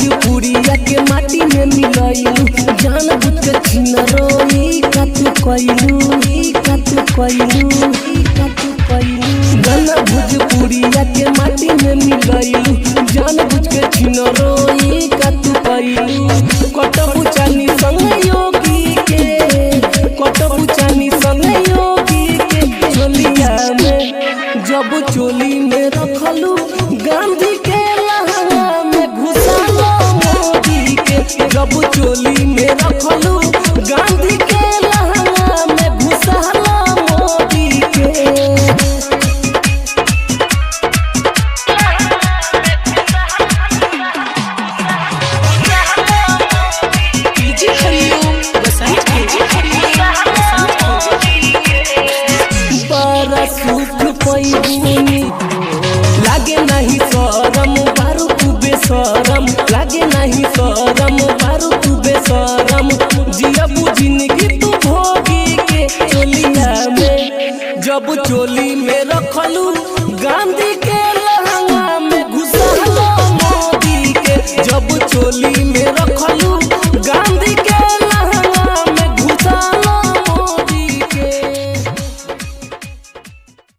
भोजपुरिया के माटी में मिलैलू। जान बुझ के छिनरोई का तू कैलू, ई का तू कैलू, ई का तू कैलू। गाना भोजपुरिया के माटी में मिलैलू, जान बुझ के छिनरोई का तू कैलू। कटबू चानी संग योगी के, कटबू चानी संग योगी के चोलिया में, जब चोली में रखलू गांधी के लहंगा में घुसालो मोदी के। जब चोली में रखलू गांधी के लहंगा में घुसालो मोदी के। DJ Hariom Vasant, DJ Hariom Vasant. बड़ा सुख पैबुनी, लागे नहीं शरम बारू तू बेशरम, लागे नहीं शरम बारू तू बेशरम। जियबू जिंदगी तू भोगी के चोलिया में, जब चोली में